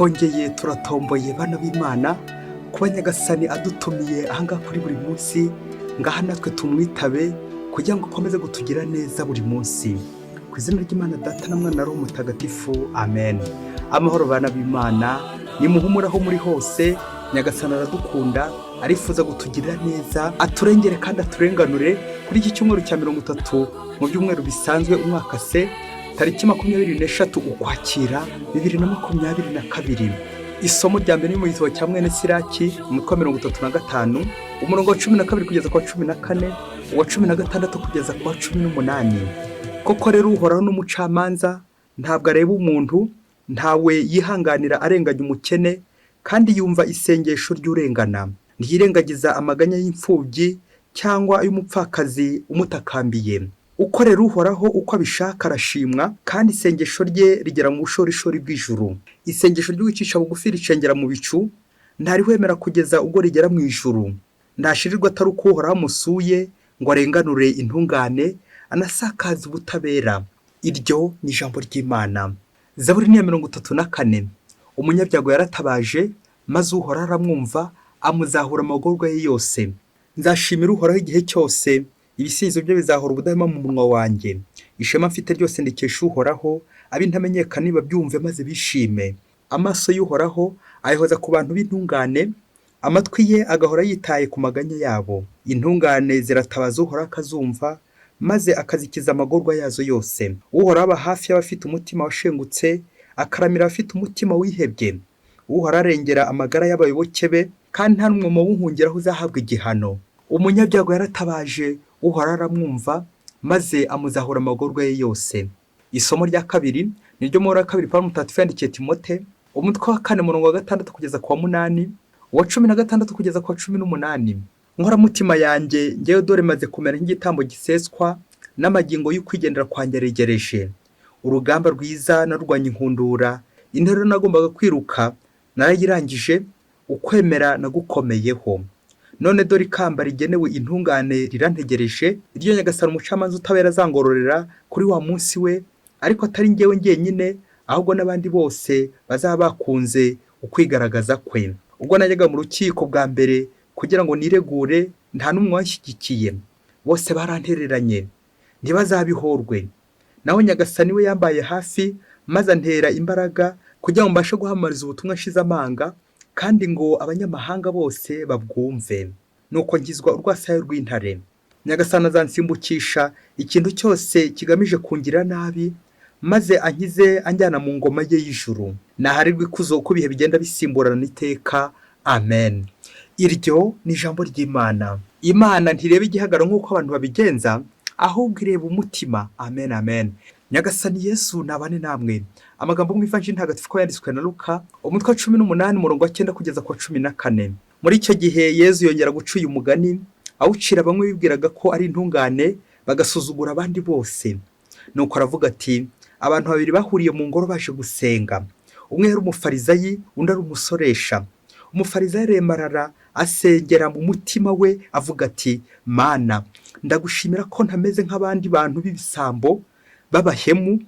Twongeye turatomboye bana b'Imana kuba Nyagasani adutumiye ahangaha kuri buri munsi, ngaha natwe tumwitabe kugira ngo akomeze kutugira neza buri munsi. Ku izina ry'Imana Data na Mwana na Roho Mutagatifu, amen. Amahoro bana b'Imana, nimuhumure aho muri hose. Nyagasani aradukunda, arifuza kutugirira neza, aturengere kandi aturenganure kuri iki cyumweru cya 30 mu byumweru bisanzwe umwaka C, tariki 23 Ukwakira 2022. Isomo rya mbere ni mu gitabo cya mwene Siraki, umutwe wa 35, umurongo wa 12 kugeza ku wa 14, uwa 16 kugeza ku wa 18. Koko rero Uhoraho n'umucamanza, ntabwo areba umuntu, ntawe yihanganira arenganya umukene, kandi yumva isengesho ry'urengana. Ntiyirengagiza amaganya y'imfubyi cyangwa ay'umupfakazi umutakambiye. Ukorera Uhoraho uko abishaka arashimwa, kandi isengesho rye rigera mu bushorishori bw'ijuru. Isengesho ry'uwicisha bugufi ricengera mu bicu, ntarihwemera kugeza ubwo rigera mu ijuru. Ntashirirwa atari uko Uhoraho amusuye ngo arenganure intungane, anasakaze ubutabera. Iryo ni ijambo ry'Imana. Zaburi ni iya 34. Umunyabyago yaratabaje, maze Uhoraho aramwumva, amuzahura amagorwa ye yose. Nzashimira Uhoraho igihe cyose, ibisingizo bye bizahora ubudahema mu munwa wanjye. Ishema mfite ryose ndikesha Uhoraho, ab'intamenyekana nibabyumve maze bishime. Amaso y'Uhoraho ayahoza ku bantu b'intungane, amatwi ye agahora yitaye ku maganya yabo. Intungane ziratabaza, Uhoraho akazumva, maze akazikiza amagorwa yazo yose. Uhoraho aba hafi y'abafite umutima washengutse, akaramira abafite umutima wihebye. Uhoraho arengera amagara y'abayoboke be, kandi nta n'umwe mu bawuhungiraho uzahabwa igihano. Umunyabyago yaratabaje, Uhoraho aramwumva, maze amuzahura amagorwa ye yose. Isomo rya kabiri ni ryo mu wa kabiri Pawulo Mutagatifu yandikiye Timote, umutwe wa 4, umurongo wa 6 kugeza ku wa 8, uwa 16 kugeza ku wa 18. Nkoramutima yanjye, ngewe dore maze kumera nk'igitambo giseswa, n'amagingo y'ukwigendera kwanjye aregereje. Urugamba rwiza narwanye inkundura, intero nagombaga kwiruka narayirangije, ukwemera nagukomeyeho. None dore ikamba rigenewe intungane rirantegereje, iryo Nyagasani umucamanza utabera azangororera kuri wa munsi we, ariko atari njyewe njyenyine, ahubwo n'abandi bose bazaba bakunze ukwigaragaza kwe. Ubwo najyaga mu rukiko bwa mbere kugira ngo niregure, nta n'umwe wanshyigikiye, bose barantereranye, ntibazabihorwe. Naho Nyagasani we yambaye hafi, maze antera imbaraga kugira ngo mbashe guhamariza ubutumwa nshize amanga, kandi ngo abanyamahanga bose babwumve. Nuko nkizwa urwasaya rw'intare. Nyagasani azansimbukisha ikintu cyose kigamije kungirira nabi, maze ankize anjyana mu ngoma ye y'ijuru. Naharirwe ikuzo uko ibihe bigenda bisimburana iteka. Amen. Iryo ni ijambo ry'Imana. Imana ntireba igihagararo nk'uko abantu babigenza, ahubwo ireba umutima. Amen, amen. Nyagasani Yesu nabane namwe. Amagambo mu Ivanjiri Ntagatifu ko yanditswe na Luka, umutwe wa 18, umurongo wa 9 kugeza ku wa 14. Muri icyo gihe Yezu yongera guca uyu mugani, awucira bamwe bibwiraga ko ari intungane, bagasuzugura abandi bose. Nuko aravuga ati: abantu babiri bahuriye mu ngoro baje gusenga. Umwe yari umufarizayi, undi ari umusoresha. Umufarizayi aremarara, asengera mu mutima we avuga ati: Mana, ndagushimira ko ntameze nk'abandi bantu b'ibisambo, b'abahemu,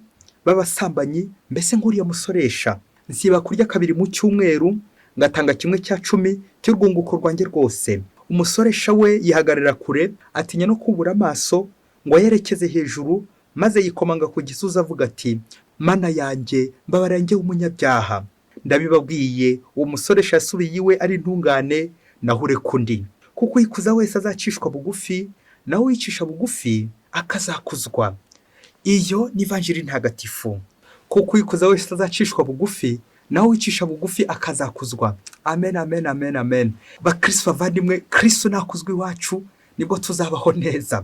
b'abasambanyi, mbese nk'uriya musoresha. Nsiba kurya kabiri mu cyumweru, ngatanga 1/10 cy'urwunguko rwanjye rwose. Umusoresha we yihagarara kure, atinya no kubura amaso ngo ayerekeze hejuru, maze yikomanga ku gisuza avuga ati: Mana yanjye, mbabarira njyewe umunyabyaha. Ndabibabwiye, uwo musoresha yasubiye iwe ari intungane, naho ureka undi. Kuko uyikuza wese azacishwa bugufi, naho uwicisha bugufi akazakuzwa. Iyo ni Ivanjiri Ntagatifu. Kuko uyikuza wese azacishwa bugufi, naho uwicisha bugufi akazakuzwa. Amen, amen, amen, amen. Bakristo bavandimwe, Kristo nakuzwa iwacu nibwo tuzabaho neza.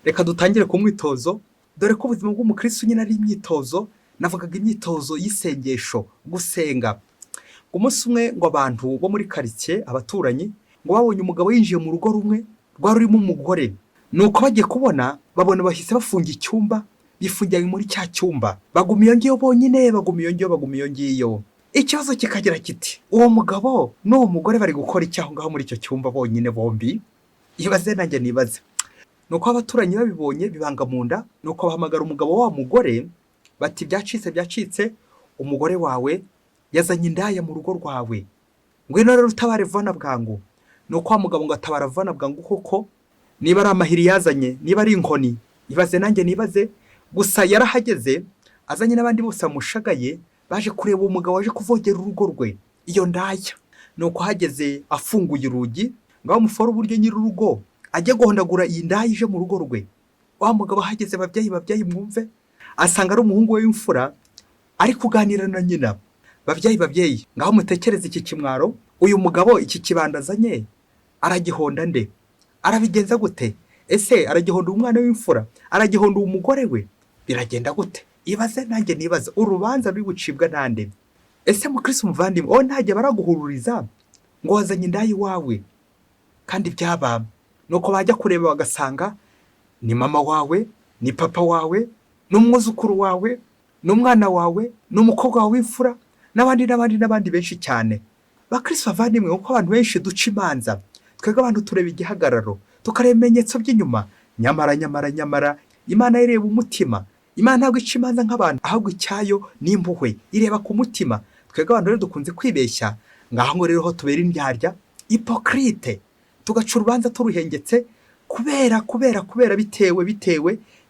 Reka dutangire ku mwitozo, dore ko ubuzima bw'umukristo nyine ari imyitozo. Navugaga imyitozo y'isengesho, gusenga. Umunsi umwe ngo abantu bo muri karitsiye, abaturanyi, ngo babonye umugabo yinjiye mu rugo rumwe rwari rurimo umugore. Nuko bagiye kubona babona bahise bafunga icyumba, bifungiranye muri cya cyumba, baguma iyo ngiyo bonyine, baguma iyo ngiyo, baguma iyo ngiyo. Ikibazo kikagira kiti: uwo mugabo n'uwo mugore bari gukora iki aho ngaho muri icyo cyumba bonyine bombi? Ibaze nanjye nibaze. Nuko abaturanyi babibonye bibanga mu nda, nuko bahamagara umugabo wa mugore bati: byacitse, byacitse, umugore wawe Yazanye indaya mu rugo rwawe. Ngwino rero utabare vuba na bwangu. Nuko wa mugabo ngo atabara vuba na bwangu koko, niba ari amahiri yazanye, niba ari inkoni, ibaze nanjye nibaze, gusa yarahageze azanye n'abandi bose bamushagaye, baje kureba uwo mugabo waje kuvogera urugo rwe, iyo ndaya. Nuko ahageze afunguye urugi, ngo bamufore uburyo nyir'urugo ajye guhondagura iyi ndaya ije mu rugo rwe. Wa mugabo ahageze, babyeyi, babyeyi mwumve, asanga ari umuhungu we w'imfura ari kuganira na nyina. Babyeyi, babyeyi, ngaho mutekereze iki kimwaro. Uyu mugabo iki kibanda azanye aragihonda nde? Arabigenza gute? Ese aragihonda umwana w'imfura? Aragihonda umugore we? Biragenda gute? Ibaze nanjye nibaze, urubanza ruri bucibwa nande? Ese mukristo muvandimwe, wowe ntajya baraguhururiza ngo wazanye indaya iwawe? Kandi byaba nuko bajya kureba bagasanga ni mama wawe, ni papa wawe, ni umwuzukuru wawe, ni umwana wawe, ni umukobwa wawe w'imfura, n'abandi n'abandi n'abandi benshi cyane. Bakristo bavandimwe, kuko abantu benshi duca imanza, twebwe abantu tureba igihagararo, tukareba ibimenyetso by'inyuma, nyamara nyamara nyamara Imana ireba umutima. Imana ntabwo ica imanza nk'abantu, ahubwo icyayo ni impuhwe, ireba ku mutima. Twebwe abantu rero dukunze kwibeshya, ngaho ngo rero ho tubera indyarya, hypocrite, tugaca urubanza turuhengetse kubera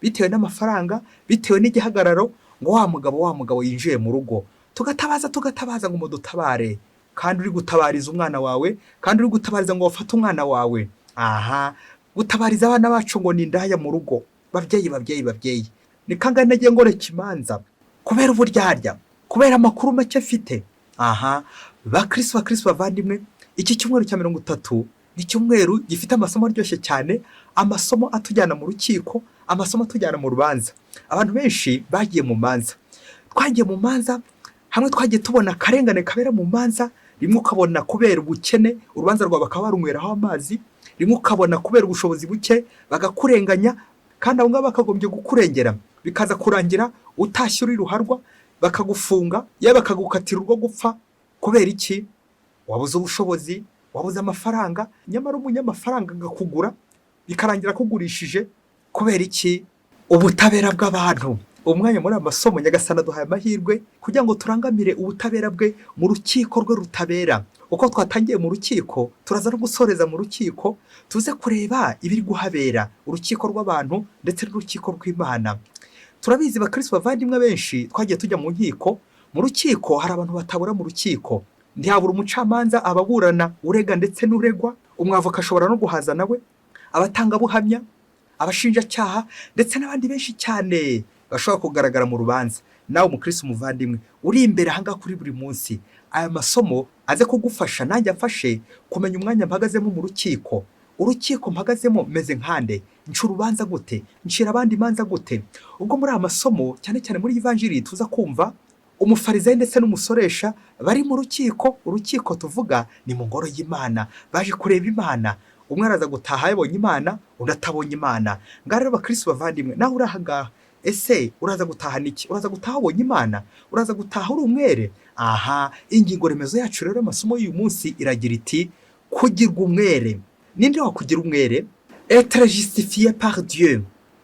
bitewe n'amafaranga, bitewe n'igihagararo, ngo wa mugabo yinjiye mu rugo, tugatabaza, tugatabaza ngo mudutabare, kandi uri gutabariza umwana wawe, kandi uri gutabariza ngo bafate umwana wawe. Aha gutabariza abana bacu ngo ni indaya mu rugo. Babyeyi, babyeyi, babyeyi, ni kangahe nagiye ngoreka imanza kubera uburyarya, kubera amakuru make mfite? Aha bakristo, bakristo bavandimwe, iki cyumweru cya 30 ni icyumweru gifite amasomo aryoshye cyane, amasomo atujyana mu rukiko, amasomo atujyana mu rubanza. Abantu benshi bagiye mu manza, twagiye mu manza hamwe, twagiye tubona akarengane kabera mu manza. Rimwe ukabona kubera ubukene urubanza rwawe bakaba barunyweraho amazi, rimwe ukabona kubera ubushobozi buke bagakurenganya, kandi abo ngabo bakagombye kukurengera, bikaza kurangira utashye uri ruharwa, bakagufunga, yewe bakagukatira urwo gupfa. Kubera iki? Wabuze ubushobozi, wabuze amafaranga, nyamara umunyamafaranga agakugura, bikarangira akugurishije. Kubera iki? Ubutabera bw'abantu. Umwanya muri aya masomo, Nyagasani aduhaye amahirwe kugira ngo turangamire ubutabera bwe mu rukiko rwe rutabera. Uko twatangiye mu rukiko, turaza no gusoreza mu rukiko, tuze kureba ibiri guhabera, urukiko rw'abantu ndetse n'urukiko rw'Imana. Turabizi bakristo bavandimwe, benshi twagiye tujya mu nkiko. Mu rukiko hari abantu batabura. Mu rukiko ntihabura umucamanza, ababurana, urega ndetse n'uregwa, umwavoka ashobora no guhaza nawe, abatangabuhamya, abashinjacyaha ndetse n'abandi benshi cyane bashobora kugaragara mu rubanza. Nawe umukristo umuvandimwe uri imbere ahangaha kuri buri munsi, aya masomo aze kugufasha, nanjye amfashe kumenya umwanya mpagazemo mu rukiko. Urukiko mpagazemo meze nkande? Nca urubanza gute? Ncira abandi imanza gute? Ubwo muri aya masomo, cyane cyane muri ivanjiri, tuza kumva umufarizayi ndetse n'umusoresha bari mu rukiko. Urukiko tuvuga ni mu ngoro y'Imana, baje kureba Imana. Umwe araza gutaha yabonye Imana, undi atabonye Imana. Ngaha rero bakristo bavandimwe, nawe uri aha ngaha, ese uraza gutahana iki? Uraza gutaha wabonye Imana? Uraza gutaha uri umwere? Aha ingingo remezo yacu rero, amasomo y'uyu munsi iragira iti: "Kugirwa umwere". Ninde wakugira umwere? Être justifié par Dieu,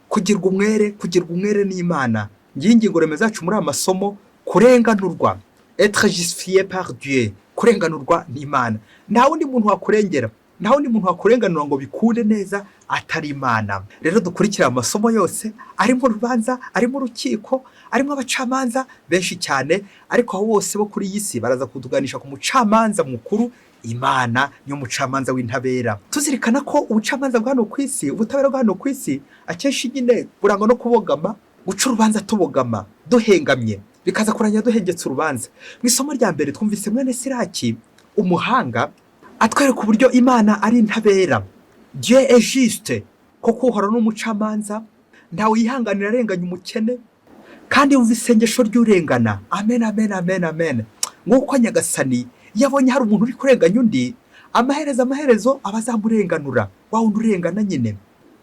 kugirwa umwere, kugirwa umwere n'Imana. Ngiyi ingingo remezo yacu muri aya masomo: kurenganurwa, être justifié par Dieu, kurenganurwa n'Imana. Nta wundi muntu wakurengera, nta wundi muntu wakurenganura ngo bikunde neza atari Imana. Rero dukurikire amasomo yose arimo urubanza, arimo urukiko, arimo abacamanza benshi cyane, ariko abo bose bo kuri iyi si baraza kutuganisha ku mucamanza mukuru. Imana niyo mucamanza w'intabera. Tuzirikana ko ubucamanza bwa hano ku isi, ubutabera bwa hano ku isi, akenshi nyine burangwa no kubogama, guca urubanza tubogama, duhengamye, bikaza kurangira duhengetse urubanza. Mu isomo rya mbere twumvise mwene Siraki umuhanga atwereka uburyo Imana ari intabera, Dieu est juste, ko Uhoraho n'umucamanza, ntawe yihanganira arenganya umukene, kandi yumva isengesho ry'urengana. Amen, amen, amen, amen. Nk'uko Nyagasani iyo abonye hari umuntu uri kurenganya undi, amaherezo amaherezo aba azamurenganura, wa wundi urengana nyine.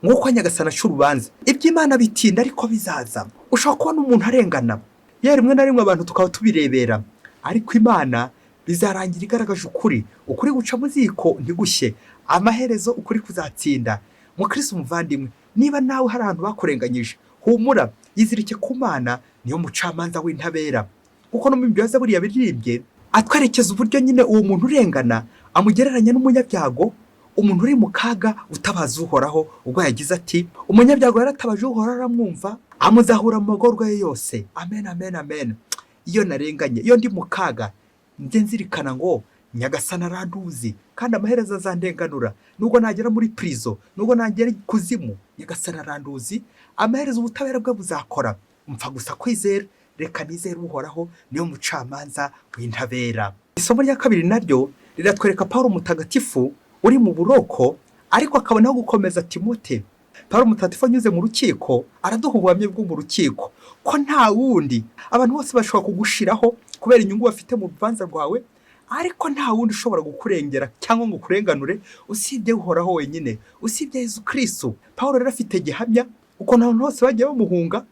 Nk'uko Nyagasani aca urubanza, iby'Imana bitinda ariko bizaza. Ushobora kubona umuntu arengana, yewe rimwe na rimwe abantu tukaba tubirebera, ariko Imana bizarangira igaragaje ukuri. Ukuri guca mu ziko ntigushye, amaherezo ukuri kuzatsinda. Mukristo umuvandimwe, niba nawe hari ahantu bakurenganyije, humura, yizirike ku Mana, niyo mucamanza w'intabera. Kuko no mu byaza buriya biririmbye Atwerekeza uburyo nyine uwo muntu urengana amugereranya n'umunyabyago, umuntu uri mu kaga utabaza Uhoraho, ubwo yagize ati: "Umunyabyago yaratabaje, Uhoraho aramwumva, amuzahura mu magorwa ye yose." Amen, amen, amen. Iyo narenganye, iyo ndi mu kaga, njye nzirikana ngo Nyagasani aranduzi kandi amaherezo azandenganura. Nubwo nagera muri prison, nubwo nagera ikuzimu, Nyagasani aranduzi, amaherezo ubutabera bwe buzakora. Mpfa gusa kwizera. Reka nizere Uhoraho, niyo mucamanza w'intabera. Isomo rya kabiri naryo riratwereka Paul Mutagatifu uri mu buroko, ariko akabonaho gukomeza Timote. Paul Mutagatifu anyuze mu rukiko araduha ubuhamya bwo mu rukiko ko nta wundi. Abantu bose bashobora kugushiraho kubera inyungu bafite mu rubanza rwawe, ariko nta wundi ushobora kukurengera cyangwa ngo ukurenganure usibye Uhoraho wenyine, usibye Yezu Kristu. Paul rero afite gihamya ukuntu abantu bose bagiye bamuhunga,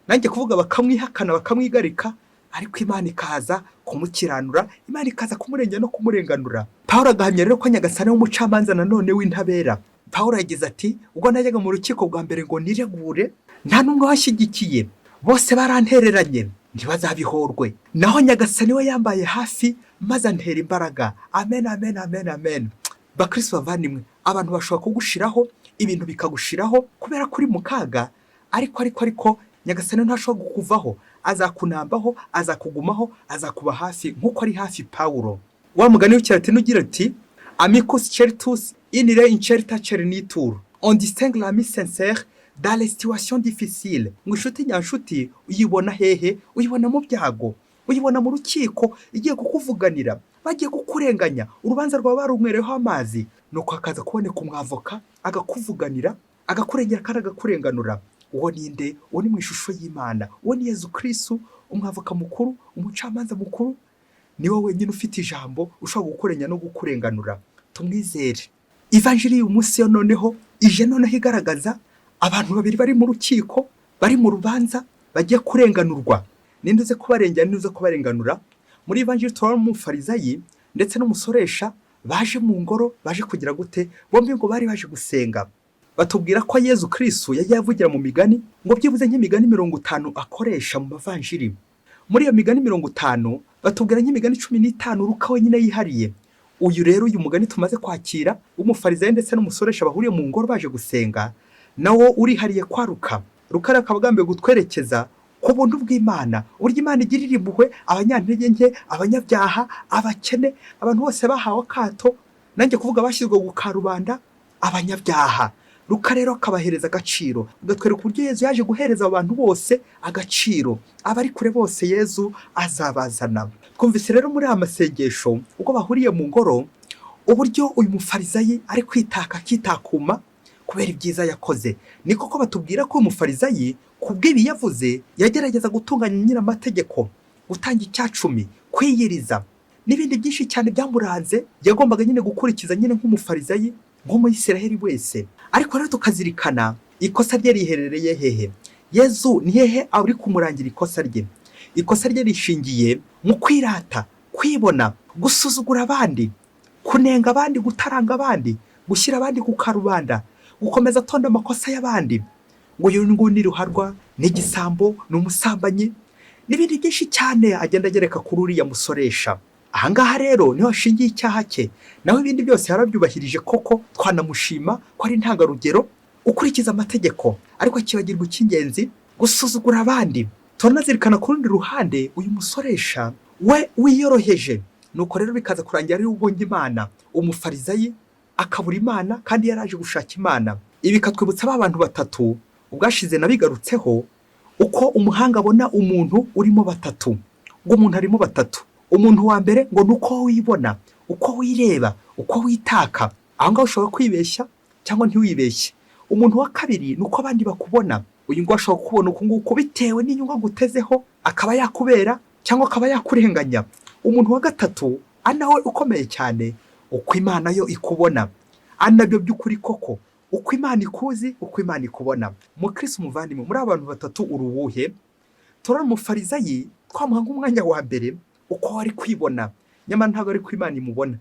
nanjye kuvuga bakamwihakana, bakamwigarika, ariko Imana ikaza kumukiranura, Imana ikaza kumurengera no kumurenganura. Paul agahamya rero ko Nyagasani w'umucamanza nanone w'intabera. Paul yagize ati: "Ubwo najyaga mu rukiko bwa mbere ngo niregure, nta n'umwe washyigikiye, bose barantereranye, ntibazabihorwe. Naho Nyagasani we yambaye hafi maze antera imbaraga." Amen, amen, amen, amen. Bakristo bavandimwe, abantu bashobora kugushiraho, ibintu bikagushiraho kubera ko uri mu kaga, ariko Nyagasani ntashobora kukuvaho. Azakunambaho, azakugumaho, azakuba hafi nk'uko ari hafi Pawulo. Wa mugani w'Ikilatini ugira ati: "Amicus certus in re incerta cernitur. On distingue l'ami sincère dans les situations difficiles." Ngo inshuti nyanshuti uyibona hehe? Uyibona mu byago, uyibona mu rukiko, igiye kukuvuganira, bagiye kukurenganya, urubanza rwawe barunywereyeho amazi, nuko hakaza kuboneka umwavoka agakuvuganira, agakurengera kandi agakurenganura. Uwo ni nde? Uwo ni mu ishusho y'Imana, uwo ni Yezu Kristu, umwavoka mukuru, umucamanza mukuru. Ni wowe wenyine ufite ijambo ushobora gukurenya no kukurenganura. Tumwizere. Ivanjiri y'uyu munsi yo noneho ije noneho igaragaza abantu babiri bari mu rukiko, bari mu rubanza, bagiye kurenganurwa. Ninde uze kubarengera? Ninde uze kubarenganura? Muri ivanjiri turabona umufarizayi ndetse n'umusoresha baje mu ngoro. Baje kugira gute? Bombi ngo bari baje gusenga. Batubwira ko Yezu Kristu yagiye avugira mu migani, ngo byibuze nk'imigani 50 akoresha mu mavanjiri. Muri iyo migani 50, batubwira nk'imigani 15 Luka wenyine yihariye. Uyu rero, uyu mugani tumaze kwakira w'umufarizayi ndetse n'umusoresha bahuriye mu ngoro baje gusenga, nawo urihariye kwa Luka. Luka rero akaba agambiriye gutwerekeza ku buntu bw'Imana, uburyo Imana igirira impuhwe abanyantege nke, abanyabyaha, abakene, abantu bose bahawe akato, nanjye kuvuga bashyizwe ku karubanda, abanyabyaha. Luka rero akabahereza agaciro, agatwereka uburyo Yezu yaje guhereza abo bantu bose agaciro. Abari kure bose Yezu azabazana. Twumvise rero muri aya masengesho, ubwo bahuriye mu ngoro, uburyo uyu mufarizayi ari kwitaka, akitakuma kubera ibyiza yakoze. Ni koko batubwira ko uyu mufarizayi, ku bw'ibi yavuze, yagerageza gutunganya nyir'amategeko, gutanga icyacumi, kwiyiriza n'ibindi byinshi cyane byamuranze, yagombaga nyine gukurikiza nyine nk'umufarizayi, nk'umuyisiraheli wese. Ariko rero tukazirikana ikosa rye riherereye hehe? Yezu ni hehe ari kumurangira ikosa rye? Ikosa rye rishingiye mu kwirata, kwibona, gusuzugura abandi, kunenga abandi, gutaranga abandi, gushyira abandi ku karubanda, gukomeza atonda amakosa y'abandi, ngo uyu nguyu ni ruharwa, ni igisambo, ni umusambanyi, n'ibindi byinshi cyane agenda agereka kuri uriya musoresha. Ahangaha rero niho hashingiye icyaha cye. Naho ibindi byose yarabyubahirije koko, twanamushima ko ari intangarugero ukurikiza amategeko, ariko akibagirwa icy'ingenzi: gusuzugura abandi. Turanazirikana ku rundi ruhande uyu musoresha we wiyoroheje. Nuko rero bikaza kurangira ari ubonye Imana, umufarizayi akabura Imana kandi yaraje gushaka Imana. Ibi bikatwibutsa ba bantu batatu ubwashize nabigarutseho, uko umuhanga abona umuntu urimo batatu. Ngo umuntu arimo batatu. Umuntu wa mbere ngo ni uko wibona, uko wireba, uko witaka. Aho ngaho ushobora kwibeshya cyangwa ntiwibeshye. Umuntu wa kabiri ni uko abandi bakubona. Uyu nguyu ashobora kukubona uku nguku bitewe n'inyungu agutezeho, akaba yakubera cyangwa akaba yakurenganya. Umuntu wa gatatu, ari nawe ukomeye cyane, uko Imana yo ikubona, ari nabyo by'ukuri koko, uko Imana ikuzi, uko Imana ikubona. Mukristo umuvandimwe, muri aba bantu batatu uri uwuhe? Turabona umufarizayi twamuha nk'umwanya wa mbere, uko wari kwibona, nyamara ntabwo ari ko Imana imubona.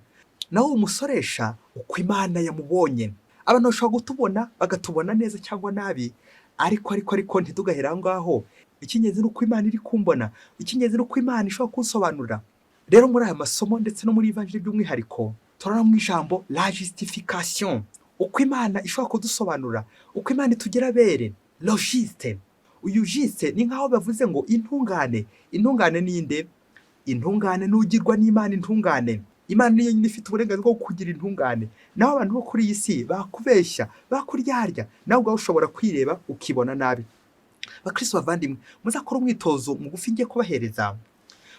Naho umusoresha, uko Imana yamubonye. Abantu bashobora kutubona, bakatubona neza cyangwa nabi, ariko ntitugahere aho ngaho. Icy'ingenzi ni uko Imana iri kumbona, icy'ingenzi ni uko Imana ishobora kunsobanurira. Rero muri aya masomo ndetse no muri Ivanjiri by'umwihariko, turabona mu ijambo la justification, uko Imana ishobora kudusobanura, uko Imana itugira abere, le juste. Uyu juste ni nk'aho bavuze ngo intungane. Intungane ni inde? Intungane n'ugirwa n'Imana intungane. Imana niyo nyine ifite uburenganzira bwo kugira intungane. Naho abantu bo kuri iyi si bakubeshya, bakuryarya, nawe ubwawe ushobora kwireba ukibona nabi. Bakristo bavandimwe, muzakore umwitozo mugufi ngiye kubahereza.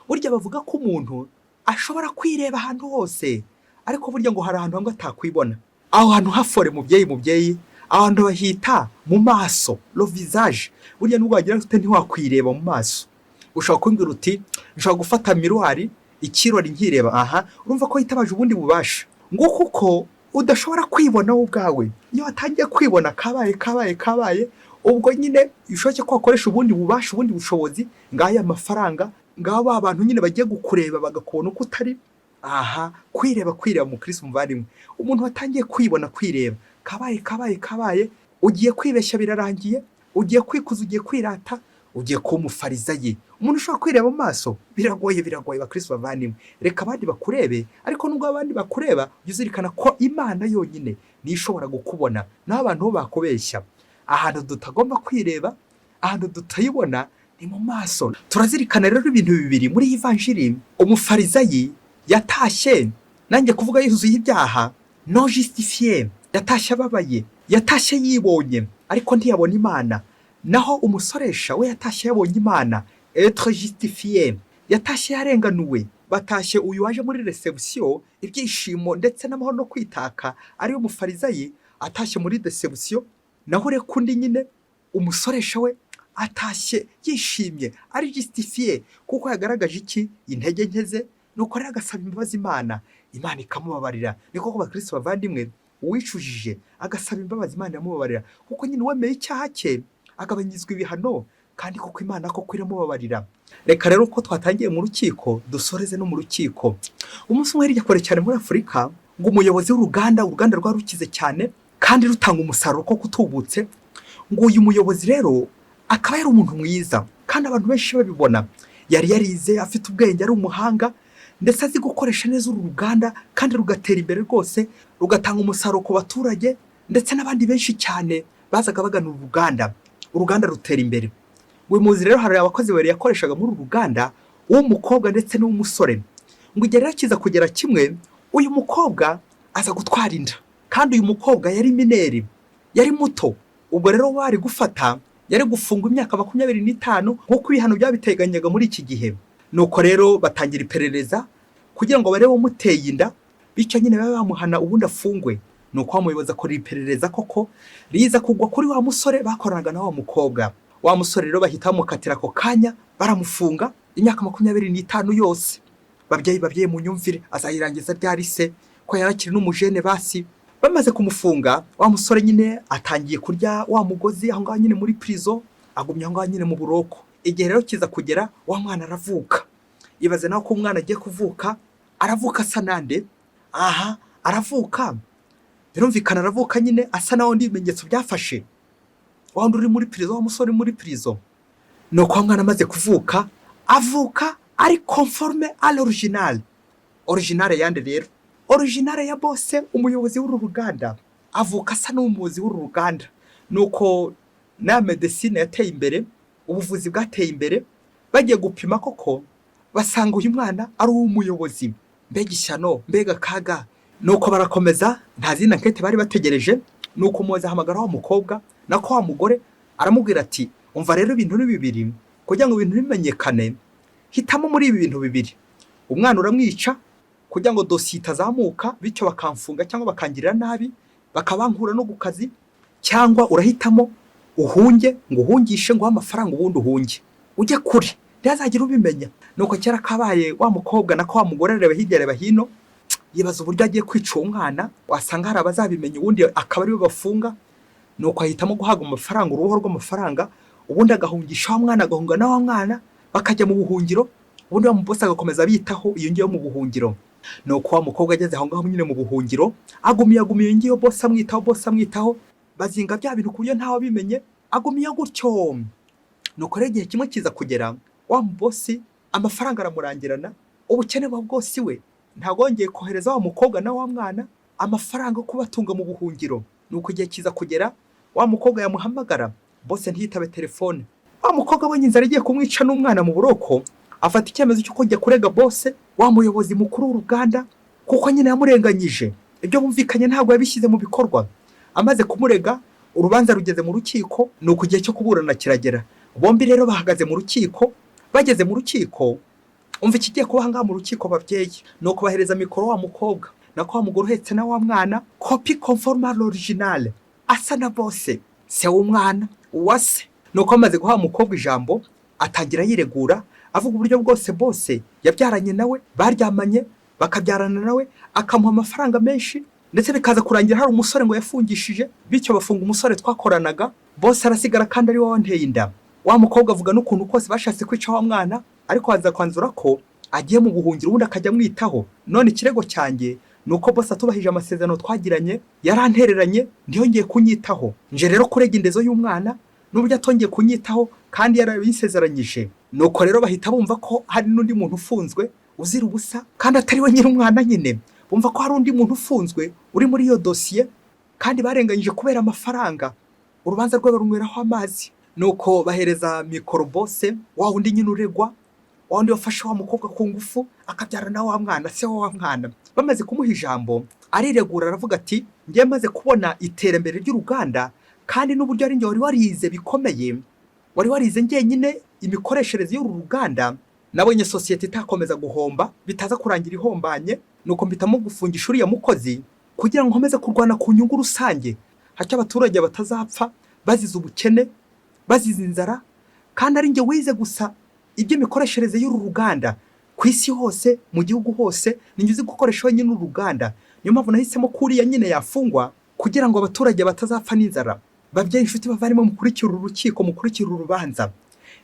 Burya bavuga ko umuntu ashobora kwireba ahantu hose, ariko burya ngo hari ahantu hamwe atakwibona. Aho hantu hafore, mubyeyi, mubyeyi, aho hantu bahita mu maso, le visage. Burya nubwo wagira ute ntiwakwireba mu maso. Ushobora kumbwira uti: "Nshobora gufata miroir, ikirori, nkireba." Aha urumva ko yitabaje ubundi bubasha. Ngo kuko udashobora kwibona wowe ubwawe, iyo watangiye kwibona kabaye, kabaye, kabaye. Ubwo nyine bishoboke ko wakoresha ubundi bubasha, ubundi bushobozi, ngaya amafaranga, ngaho ba bantu nyine bagiye kukureba bagakubona uko utari. Aha kwireba, kwireba mu Kristo muvandimwe, umuntu watangiye kwibona, kwireba, kabaye, kabaye, kabaye. Ugiye kwibeshya, birarangiye. Ugiye kwikuza, ugiye kwirata, ugiye kuba umufarizayi. Umuntu ushobora kwireba mu maso biragoye, biragoye. Bakristo bavandimwe, reka abandi bakurebe, ariko nubwo abandi bakureba, jya uzirikana ko Imana yonyine niyo ishobora kukubona, naho abantu bo bakubeshya. Ahantu tutagomba kwireba, ahantu tutayibona, ni mu maso. Turazirikana rero ibintu bibiri muri iyi Vanjiri. Umufarizayi yatashye, nanjye kuvuga, yuzuye ibyaha, non justifié. Yatashye ababaye, yatashye yibonye, ariko ntiyabona Imana. Naho umusoresha we yatashye yabonye Imana, être justifié, yatashye yarenganuwe. Batashye, uyu waje muri réception, ibyishimo ndetse n'amahoro no kwitaka, ariyo mufarizayi atashye muri déception. Naho ureka undi nyine, umusoresha, we atashye yishimye, ari justifié, kuko yagaragaje iki? Intege nke ze. Nuko rero agasaba imbabazi Imana, Imana ikamubabarira. Ni koko bakristo bavandimwe, uwicujije agasaba imbabazi, Imana iramubabarira, kuko nyine uwemeye icyaha cye agabanyirizwa ibihano, kandi koko Imana koko iramubabarira. Reka rero ko twatangiye mu rukiko, dusoreze no mu rukiko. Umunsi umwe hirya kure cyane muri Afurika, ngo umuyobozi w'uruganda, uruganda rwari rukize cyane kandi rutanga umusaruro koko utubutse, ngo uyu muyobozi rero akaba yari umuntu mwiza kandi abantu benshi babibona. Yari yarize, afite ubwenge, ari umuhanga, ndetse azi gukoresha neza uru ruganda, kandi rugatera imbere rwose, rugatanga umusaruro ku baturage ndetse n'abandi benshi cyane bazaga bagana uru ruganda. Uruganda rutera imbere. Uyu muzi rero, hari abakozi babiri yakoreshaga muri uru ruganda, uw'umukobwa ndetse n'uw'umusore. Ngo igihe rero kiza kugera kimwe, uyu mukobwa aza gutwara inda, kandi uyu mukobwa yari mineur, yari muto. Ubwo rero wari gufata, yari gufungwa imyaka 25 nk'uko ibihano byabiteganyaga muri iki gihe. Nuko rero batangira iperereza kugira ngo barebe umuteye inda, bityo nyine babe bamuhana, ubundi afungwe. Nuko wa muyobozi akora iperereza, koko riza kugwa kuri wa musore bakoranaga na wa mukobwa. Wa musore rero bahita bamukatira ako kanya, baramufunga imyaka 25 yose. Babyeyi, babyeyi, mu nyumvire, azayirangiza ryari se, ko yarakiri n'umujene? Basi bamaze kumufunga, wa musore nyine atangiye kurya wa mugozi aho ngaho nyine muri prison, agumya aho ngaho nyine mu buroko. Igihe rero kiza kugera, wa mwana aravuka. Ibaze nawe ko umwana agiye kuvuka, aravuka asa nande? Aha aravuka, birumvikana, aravuka nyine asa na wundi ibimenyetso byafashe, wa wundi uri muri prison, wa musore uri muri prison. Ni uko wa mwana amaze kuvuka, avuka ari conforme à l'original. Original yande rero? Original ya boss, umuyobozi w'uru ruganda. Avuka asa n'umuyobozi w'uru ruganda. Nuko na médecine yateye imbere, ubuvuzi bwateye imbere, bagiye gupima koko basanga uyu mwana ari uw'umuyobozi. Mbega ishyano, mbega akaga! Nuko barakomeza, nta zindi enquête bari bategereje. Nuko umuyobozi ahamagara wa mukobwa, nako wa mugore, aramubwira ati: "Umva rero, ibintu ni bibiri. Kugira ngo ibintu bimenyekane, hitamo muri ibi bintu bibiri: umwana uramwica kugira ngo dosiye itazamuka, bityo bakamfunga cyangwa bakangirira nabi, bakabankura no ku kazi, cyangwa urahitamo uhunge, ngo uhungishe, ngo amafaranga, ubundi uhunge ujye kure, ntihazagire ubimenya." Nuko kera kabaye, wa mukobwa, nako wa mugore, areba hirya, areba hino, yibaza uburyo agiye kwica uwo mwana, wasanga hari abazabimenya, ubundi akaba ariwe bafunga. Nuko ahitamo guhabwa amafaranga, uruhu rw'amafaranga, ubundi agahungisha wa mwana, agahunga na wa mwana, bakajya mu buhungiro, ubundi wa mubosi agakomeza abitaho iyo ngiyo mu buhungiro. Nuko wa mukobwa ageze aho ngaho nyine mu buhungiro, agumiye, agumiye iyo ngiyo, boss amwitaho, boss amwitaho, bazinga bya bintu ku buryo ntawe abimenye, agumiye gutyo. Nuko rero igihe kimwe kiza kugera, wa mubosi amafaranga aramurangirana. Ubukene buba bwose iwe, ntabwo yongeye kohereza wa mukobwa na wa mwana amafaranga yo kubatunga mu buhungiro. Nuko igihe kiza kugera, wa mukobwa yamuhamagara, bose ntiyitabe telefone. Wa mukobwa abonye inzara igiye kumwica n'umwana mu buroko, afata icyemezo cyo kujya kurega bose, wa muyobozi mukuru w'uruganda, kuko nyine yamurenganyije. Ibyo bumvikanye ntabwo yabishyize mu bikorwa. Amaze kumurega, urubanza rugeze mu rukiko. Ni uku igihe cyo kuburana kiragera. Bombi rero bahagaze mu rukiko. Bageze mu rukiko, umva ikigiye kuba ahangaha mu rukiko, babyeyi. Ni ukubahereza mikoro wa mukobwa, nako wa mugore uhetse na wa mwana, copie conforme l'original, asa na bose, se w'umwana uwase. Ni uko amaze guha umukobwa ijambo, atangira yiregura, avuga uburyo bwose bose yabyaranye nawe, baryamanye, bakabyarana nawe, akamuha amafaranga menshi, ndetse bikaza kurangira hari umusore ngo yafungishije, bityo bafunga umusore twakoranaga, bose arasigara kandi ari wowe wanteye inda. Wa mukobwa avuga n'ukuntu kose bashatse kwica wa mwana, ariko aza kwanzura ko agiye mu buhungiro, ubundi akajya amwitaho. None ikirego cyanjye ni uko bose atubahije amasezerano twagiranye, yarantereranye, ntiyongeye kunyitaho. Nje rero kurega indezo y'umwana n'uburyo atongeye kunyitaho kandi yarabisezeranyije. Nuko rero bahita bumva ko hari n'undi muntu ufunzwe uzira ubusa kandi atari we nyiri umwana nyine. Bumva ko hari undi muntu ufunzwe uri muri iyo dosiye kandi barenganyije kubera amafaranga. Urubanza rwe barunyweraho amazi. Nuko bahereza mikoro bose, wa wundi nyine uregwa, wa wundi wafashe wa mukobwa ku ngufu, akabyara na wa mwana, se wa mwana. Bamaze kumuha ijambo, ariregura, aravuga ati: "Njye maze kubona iterambere ry'uruganda, kandi n'uburyo ari njye wari warize bikomeye, wari warize njyenyine imikoreshereze y'uru ruganda, nabonye sosiyete itakomeza guhomba, bitaza kurangira ihombanye. Nuko mpitamo gufungisha uriya mukozi kugira ngo nkomeze kurwana ku nyungu rusange, hacyo abaturage batazapfa bazize ubukene, bazize inzara, kandi ari njye wize gusa iby'imikoreshereze y'uru ruganda ku isi hose, mu gihugu hose ni njye uzi gukoresha wenyine uru ruganda. Niyo mpamvu nahisemo ko uriya nyine yafungwa kugira ngo abaturage batazapfa n'inzara." Babyeyi, inshuti, bavandimwe, mukurikira uru rukiko, mukurikira uru rubanza,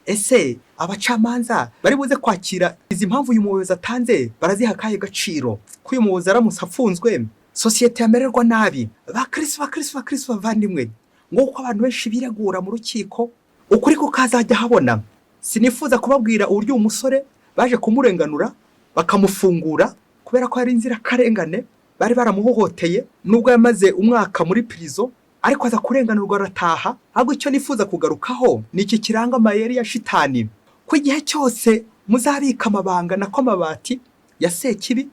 ese abacamanza bari buze kwakira izi mpamvu uyu muyobozi atanze? Baraziha akahe gaciro ko uyu muyobozi aramutse afunzwe sosiyete yamererwa nabi? Bakristo, bakristo, bakristo bavandimwe, nguko abantu benshi biregura mu rukiko, ukuri kukazajya habona. Sinifuza kubabwira uburyo uyu musore baje kumurenganura, bakamufungura, kubera ko yari inzirakarengane bari baramuhohoteye. Nubwo yamaze umwaka muri prison, ariko aza kurenganurwa, arataha. Ahubwo icyo nifuza kugarukaho ni iki kiranga amayeri ya shitani, ko igihe cyose muzabika amabanga, nako amabati ya sekibi,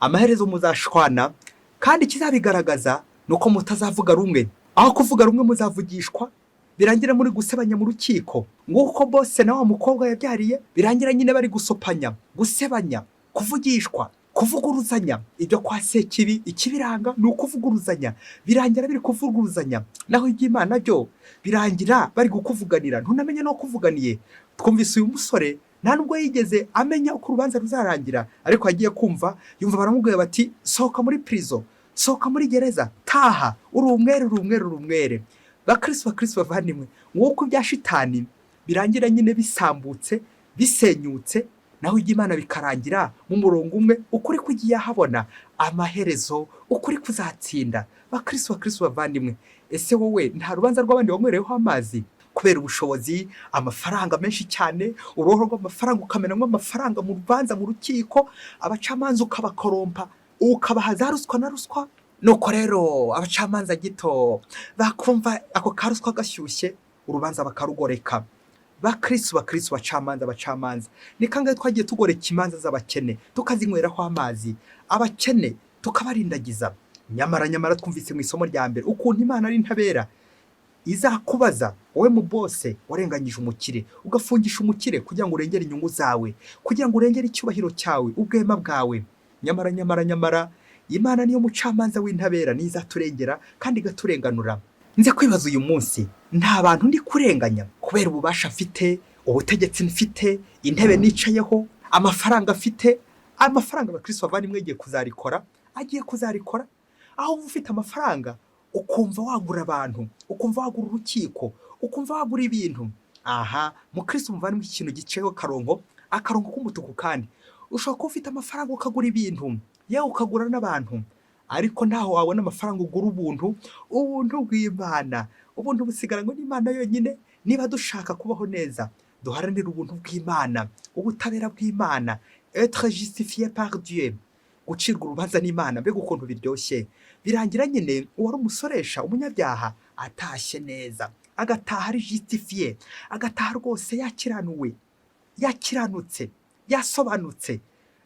amaherezo muzashwana, kandi ikizabigaragaza ni uko mutazavuga rumwe. Aho kuvuga rumwe muzavugishwa, birangira muri gusebanya mu rukiko, nguko bose na wa mukobwa yabyariye, birangira nyine bari gusopanya, gusebanya, kuvugishwa, kuvuguruzanya. Ibyo kwa sekibi ikibiranga ni ukuvuguruzanya, birangira biri kuvuguruzanya, naho iby'Imana byo birangira bari kukuvuganira, ntunamenye no kuvuganiye. Twumvise uyu musore nta nubwo yigeze amenya uko urubanza ruzarangira, ariko yagiye kumva yumva baramubwira bati: "Sohoka muri prison, sohoka muri gereza, taha, uri umwere, uri umwere, uri umwere." Bakristo, bakristo bavandimwe, nk'uko ibya shitani birangira nyine bisambutse, bisenyutse, naho iby'Imana bikarangira mu murongo umwe, ukuri kugiye ahabona, amaherezo ukuri kuzatsinda. Bakristo, bakristo bavandimwe, ese wowe nta rubanza rw'abandi wanywereyeho amazi kubera ubushobozi, amafaranga menshi cyane, uruhu rw'amafaranga, ukamenamo amafaranga mu rubanza mu rukiko, abacamanza ukabakorompa, ukabaha za ruswa na ruswa? Nuko rero abacamanza gito bakumva ako karuswa gashyushye, urubanza bakarugoreka. Bakristo, bakristo, bacamanza, bacamanza, ni kangahe twagiye tugoreka imanza z'abakene, tukazinyweraho amazi, abakene tukabarindagiza? Nyamara nyamara twumvise mu isomo rya mbere ukuntu Imana ari intabera, izakubaza wowe mu bose warenganyije umukire, ugafungisha umukire kugira ngo urengere inyungu zawe, kugira ngo urengere icyubahiro cyawe, ubwema bwawe. Nyamara nyamara nyamara Imana niyo mucamanza w'intabera, niyo izaturengera kandi igaturenganura. Nze kwibaza uyu munsi: nta bantu ndi kurenganya kubera ububasha mfite, ubutegetsi mfite, intebe nicayeho, amafaranga mfite? Amafaranga, abakristo bavandimwe, agiye kuzarikora, agiye kuzarikora. Aho uba ufite amafaranga ukumva wagura abantu, ukumva wagura urukiko, ukumva wagura ibintu. Aha mukristo muvandimwe, ikintu giceho akarongo, akarongo k'umutuku. Kandi ushobora kuba ufite amafaranga ukagura ibintu, yewe ukagura n'abantu, ariko ntaho wabona amafaranga ugura ubuntu, ubuntu bw'Imana. Ubuntu busigaranywe n'Imana yonyine. Niba dushaka kubaho neza, duharanire ubuntu bw'Imana, ubutabera bw'Imana. Être justifié par Dieu, gucirwa urubanza n'Imana, mbega ukuntu biryoshye! Birangira nyine uwari umusoresha, umunyabyaha, atashye neza, agataha ari justifié, agataha rwose yakiranuwe, yakiranutse, yasobanutse.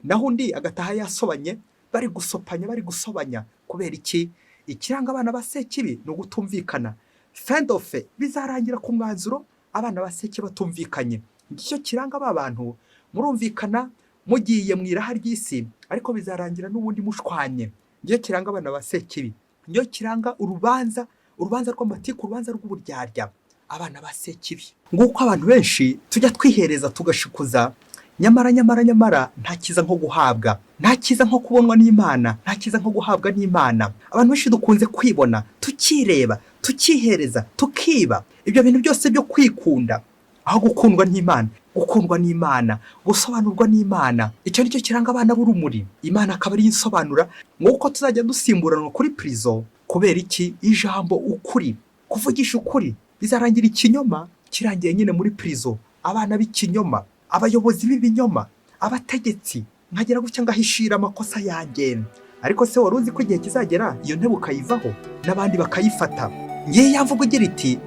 Naho undi agataha yasobanye, bari gusopanya, bari gusobanya. Kubera iki? Ikiranga abana ba Sekibi ni ugutumvikana. Fin de fait, bizarangira ku mwanzuro abana ba Sekibi batumvikanye. Ngicyo kiranga ba bantu. Murumvikana mugiye mu iraha ry'isi, ariko bizarangira n'ubundi mushwanye. Ngicyo kiranga abana ba Sekibi, ngicyo kiranga urubanza, urubanza rw'amatiku, urubanza rw'uburyarya, abana ba Sekibi. Nguko abantu benshi tujya twihereza, tugashikuza, nyamara, nyamara, nyamara nta cyiza nko guhabwa, nta cyiza nko kubonwa n'Imana, nta cyiza nko guhabwa n'Imana. Abantu benshi dukunze kwibona, tukireba, tukihereza, tukiba, ibyo bintu byose byo kwikunda aho gukundwa n'Imana, gukundwa n'Imana, gusobanurwa n'Imana. Icyo ni cyo kiranga abana b'urumuri, Imana akaba ariyo isobanura. Nk'uko tuzajya dusimburanwa kuri prison. Kubera iki? Ijambo ukuri, kuvugisha ukuri, bizarangira ikinyoma kirangiye nyine muri prison. Abana b'ikinyoma, abayobozi b'ibinyoma, abategetsi, nkagera gutya ngahishira amakosa yanjye. Ariko se wari uzi ko igihe kizagera iyo ntebe ukayivaho n'abandi bakayifata? Ngiye ya mvugo igira iti: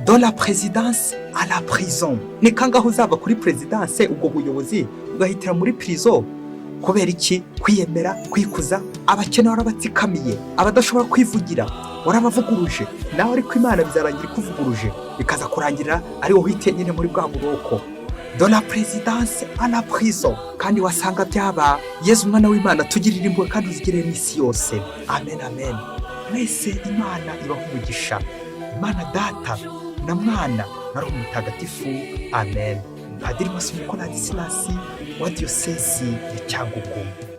"De la présidence à la prison." Ni kangahe uzava kuri présidence, ubwo buyobozi, ugahitira muri prison? Kubera iki? Kwiyemera, kwikuza. Abakene warabatsikamiye, abadashobora kwivugira warabavuguruje nawe, ariko Imana bizarangira ikuvuguruje, bikaza kurangira ari wowe uhitiye nyine muri bwa buroko. De la présidence à la prison. Kandi wasanga byaba. Yezu umwana w'Imana, tugirire impuhwe kandi uzigirire n'isi yose. Amen, amen. Mwese Imana ibaha umugisha, Imana Data na Mwana na Roho Mutagatifu. Amen. Padiri Masomuko Ladislas wa Diyosezi ya Cyangugu.